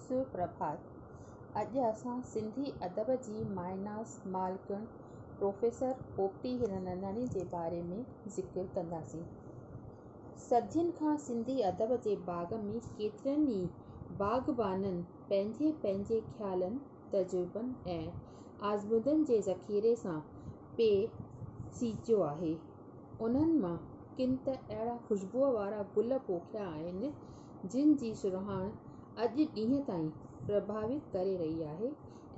سپرڀات. اڄ اسان سنڌي ادب جي مايناز مالڪڻ پروفيسر پوپٽي هيراننداڻي جي باري ۾ ذڪر ڪنداسين. صدين کان سنڌي ادب جي باغ ۾ ڪيترن ئي باغبانن پنهنجي پنهنجي خيالن، تجربن ۽ آزمودن جي ذخيري سان پئي سيچيو آهي. انهن مان ڪن ته اهڙا خوشبوء وارا گل پوکيا آهن، جن جي سرهاڻ اڄ ڏينهن تائين پرڀاوت ڪري رهي آهي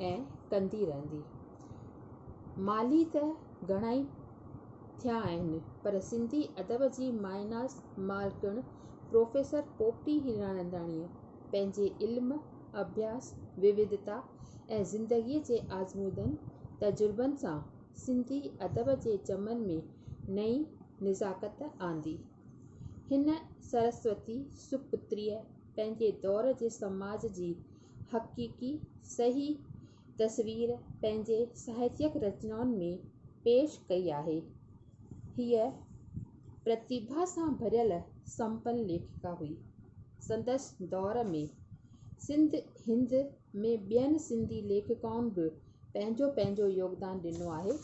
۽ ڪندي رهندي. مالهي ته گهڻائي ٿيا آهن، پر سنڌي ادب جي مايناز مالڪڻ پروفيسر پوپٽي هيراننداڻيء پنهنجي علم، اڀياس، ووڌتا ۽ زندگيء جي آزمودن تجربن سان سنڌي ادب جي چمن ۾ نئين نزاڪت آندي. هن سرسوتي سپتريء پنهنجي دور جي سماج جي حقيقي صحيح تصوير پنهنجي ساهتيڪ رچنائن ۾ پيش ڪئي آهي. هيء پرتڀا سان ڀريل سمپن ليکڪا هئي. سندس دور ۾ سنڌ هند ۾ ٻين سنڌي ليکڪائن به پنهنجو پنهنجو يوگدان ڏنو آهي.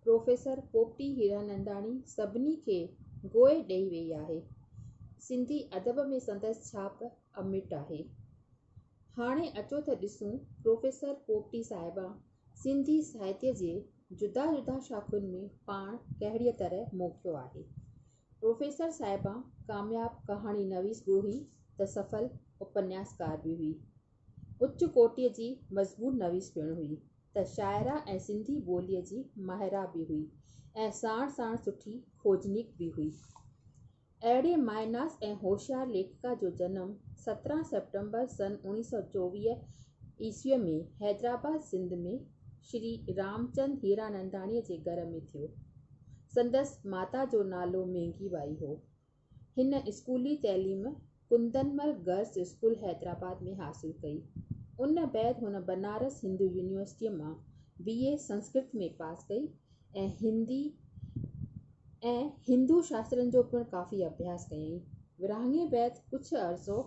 پروفيسر پوپٽي هيراننداڻي سڀني کي گوء ڏئي ويئي آهي. سنڌي ادب ۾ سندس ڇاپ امٽ آهي. هاڻي اچو ته ڏسون پروفيسر پوپٽي صاحبه سنڌي ساهتيه جي جدا جدا شاخن ۾ پاڻ ڪهڙيء طرح موکيو آهي. پروفيسر صاحبه ڪامياب ڪهاڻي نويس به هئي ته سڦل اپنياسڪار به هئي. اچ ڪوٽيء جي مضمون نويس پڻ هئي ته شاعره ۽ سنڌي ٻوليء جي ماهره به هئي ۽ ساڻ ساڻ سٺي کوجنيڪ به هئي. اهڙي مايناز ۽ هوشيار ليکڪا جو جنم 17 سيپٽمبر سن 1924 عيسويء ۾ حيدرآباد سنڌ ۾ شري رامچند هيراننداڻيء جي گهر ۾ ٿيو. سندس ماتا جو نالو مينگهي ٻائي هو. هن اسڪولي تعليم ڪندنمل گرلس اسڪول حيدرآباد ۾ حاصل ڪئي. ان بعد هن بنارس هندو يونيورسٽيء مان بي اي سنسڪرت ۾ پاس ڪئي ۽ هندي ۽ هندو شاسترن جو پڻ ڪافي اڀياس ڪيائين. ورهاڱي بعد ڪجهه عرصو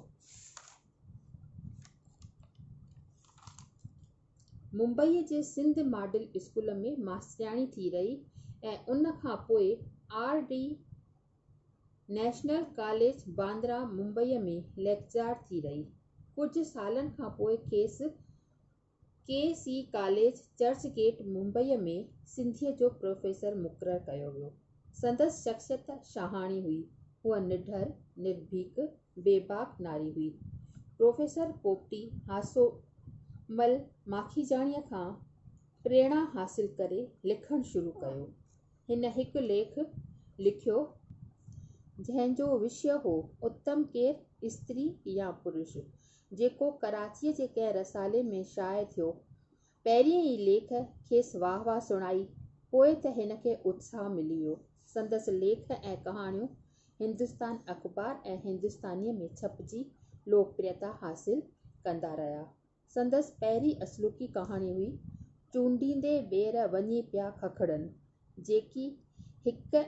ممبئيء جي سنڌ ماڊل اسڪول ۾ ماسترياڻي ٿي رهي ۽ ان کان پوء R D National College Bandra ممبئيء ۾ ليڪچرار ٿي رهي. ڪجهه سالن کان پوء کيس ڪي سي ڪاليج چرچ گيٽ ممبئيء ۾ سنڌيء جو پروفيسر مقرر ڪيو ويو. سندس شخصيت شاهاڻي هئي. هوء نڍر، نرڀيڪ، بيباڪ ناري هئي. پروفيسر پوپٽي هاسومل ماکيجاڻيء کان پريڻا حاصل ڪري لکڻ شروع ڪيو. هن هڪ ليک لکيو، جنهن جو وشيه هو اتم ڪير استري يا پرش، جيڪو ڪراچيء جي ڪنهن رسالي ۾ شايع ٿيو. پهرين ئي ليک کيس واهه واهه سڻائي، پوء ته هن کي اتساهه ملي ويو. سندس ليک ۽ ڪهاڻيون هندستان اخبار ۽ هندستانيء ۾ ڇپجي لوڪپريتا حاصل ڪندا رهيا. سندس پهرين اصلوڪي ڪهاڻي هئي چونڊيندي ٻير وڃي پيا ککڙن، جيڪي هڪ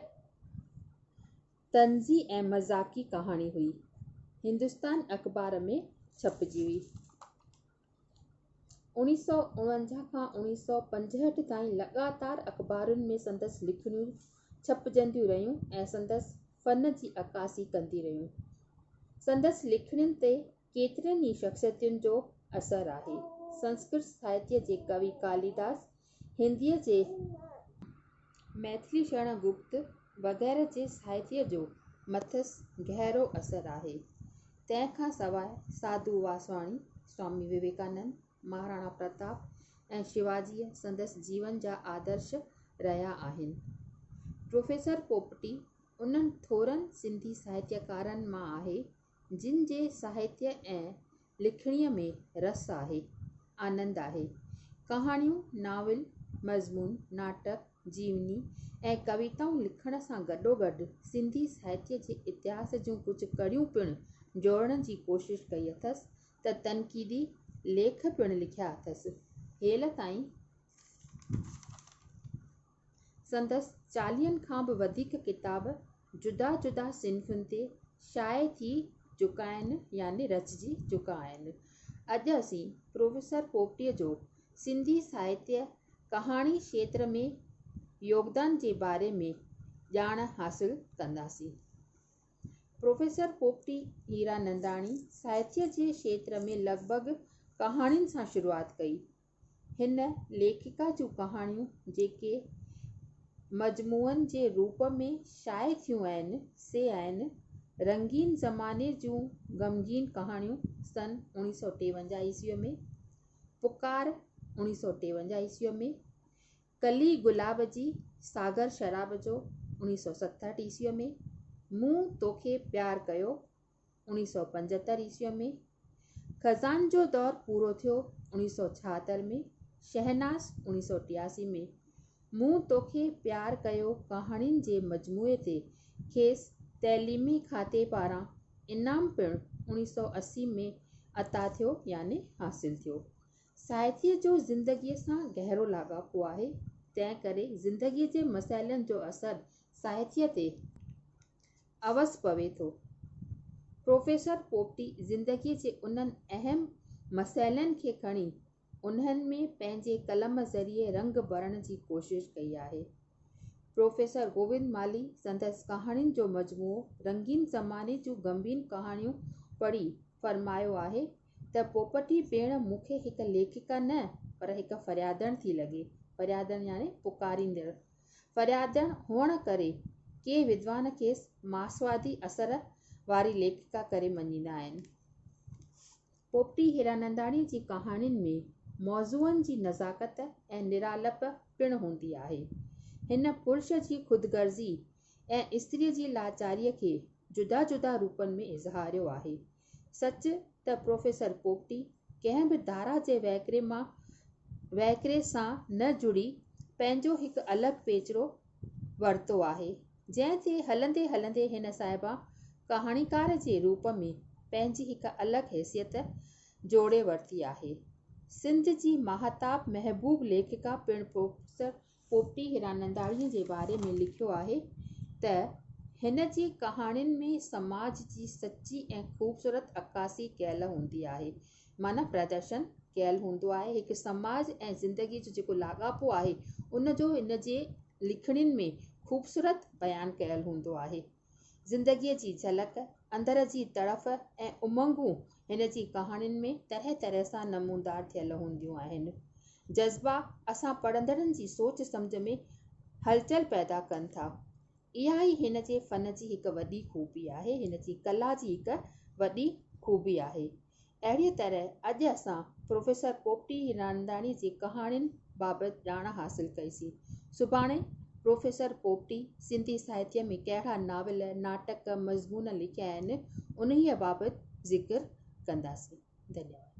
طنزي ۽ مذاقي ڪهاڻي هئي. هندستان اخبار ۾ ڇپجي هئي. 1949 کان 1965 تائين لڳاتار اخبارن ۾ سندس لکڻيون ڇپجنديون رهيون ۽ سندس فن جي عڪاسي ڪندي رهيون. سندس لکڻين تي ڪيترين ئي شخصيتن جو اثر آهي. سنسڪرت ساهتيه جي ڪوي ڪاليداس، هنديء جي ميٿلي شرڻ گپت وغيره جي ساهتيه جو مٿس گهرو اثر آهي. تنهن کان سواء ساڌو واسواڻي، سوامي وويڪانند، مهاراڻا پرتاپ ۽ شيواجيء سندس جيون جا آدرش رهيا آهن. پروفيسر پوپٽي انهن ٿورن سنڌي ساهتيڪارن مان آهي، جن جي ساهتيه ۽ لکڻيء ۾ رس آهي، آنند آهي. ڪهاڻيون، ناول، مضمون، ناٽڪ، جيوني ۽ ڪويتائون لکڻ سان گڏوگڏ سنڌي ساهتيه جي اتهاس جون ڪجهه ڪڙيون پڻ جوڙڻ جي ڪوشش ڪئي اٿس ته تنقيدي ليک پڻ لکيا اٿس. هيل تائين سندس چاليهن کان به وڌيڪ ڪتاب جدا جدا صنفن تي شايع ٿي چڪا آهن يعني رچجي چڪا آهن. اڄ اسين پروفيسر پوپٽيء جو سنڌي ساهتيه ڪهاڻي کيتر ۾ يوگدان جي باري ۾ ڄاڻ حاصل ڪنداسين. پروفيسر پوپٽي هيراننداڻي ساهتيه جي کيتر ۾ لڳ ڀڳ ڪهاڻين سان شروعات ڪئي. هن ليکڪا جون ڪهاڻيون جيڪي مجموعن جي روپ ۾ شايع ٿيون آهن، سي آهن، رنگين زماني جون غمگين ڪهاڻيون سن 1953 عيسويء ۾، پڪار 1953 عيسويء ۾، ڪلي گلاب جي ساغر شراب جو 1967 عيسويء ۾، مون توکي پيار ڪيو 1975 عيسويء ۾، خزان جو دور پورو ٿيو 1976 ۾، شهناز 1983 ۾، مون توکي پيار ڪيو ڪهاڻين جي مجموعي تي کيس تعليمي کاتي پاران انعام پڻ 1980 ۾ عطا ٿيو يعني حاصل ٿيو. ساهتيه جو زندگيء سان گهرو لاڳاپو آهي، تنهن ڪري زندگيء جي مسئلن جو اثر ساهتيه تي عوض پوي ٿو. پروفيسر پوپٽي زندگيء جي انهن اهم مسئلن کي کڻي انهن ۾ پنهنجي قلم ذريعي رنگ ڀرڻ جي ڪوشش ڪئي آهي. پروفيسر گوبند مالهي سندس ڪهاڻين جو مجموعو رنگين زماني جون غمگين ڪهاڻيون پڙهي فرمايو آهي ته پوپٽي ڀيڻ مون کي هڪ ليکڪا نه پر هڪ فريادڻ ٿي لڳي، فريادڻ يعني پڪاريندڙ. فريادڻ هئڻ ڪري ڪي ودوان کيس مارڪسوادي اثر واري ليکڪا ڪري مڃيندا آهن. پوپٽي هيراننداڻي جي ڪهاڻين ۾ موضوعن جي نزاڪت ۽ نرالپ پڻ هوندي آهي. هن پرش جي خود غرضي ۽ استريء جي لاچاريء کي جدا جدا روپن ۾ اظهاريو آهي. سچ ته پروفيسر پوپٽي ڪنهن به ڌارا جي وهڪري مان وهڪري سان نه جڙي پنهنجو هڪ الڳ پيچرو ورتو آهي، جنهن تي هلندي هلندي هن صاحبه ڪهاڻيڪار جي روپ ۾ پنهنجي هڪ الڳ حيثيت جوڙي ورتي آهي. سنڌ جي ماهتاب محبوب ليکڪا پڻ پروفيسر پوپٽي هيراننداڻيء جي باري ۾ لکيو آهي ته، هن جي ڪهاڻين ۾ سماج جي سچي ۽ خوبصورت عڪاسي ڪيل هوندي آهي، معنيٰ پردرشن ڪيل هوندو آهي، هڪ سماج ۽ زندگيء جو جيڪو لاڳاپو آهي، ان جو هن جي لکڻين ۾ خوبصورت بيان ڪيل هوندو آهي. زندگيء جي جهلڪ، اندر جي تڙف ۽ امنگون هن جي ڪهاڻين ۾ طرح طرح سان نمودار ٿيل هونديون آهن. جذبا اسان پڙهندڙن جي سوچ سمجهه ۾ هلچل پيدا ڪن ٿا. اها ئي هن جي فن جي هڪ وڏي خوبي آهي، هن جي ڪلا جي هڪ وڏي خوبي آهي. اهڙيء طرح اڄ اسان پروفيسر پوپٽي هيراننداڻي جي ڪهاڻين بابت ڄاڻ حاصل ڪئيسين. سڀاڻي پروفيسر پوپٽي سنڌي ساهتيه ۾ ڪهڙا ناول، ناٽڪ، مضمون لکيا آهن، انهيء بابت ذڪر ڪنداسين. ڌنيواد.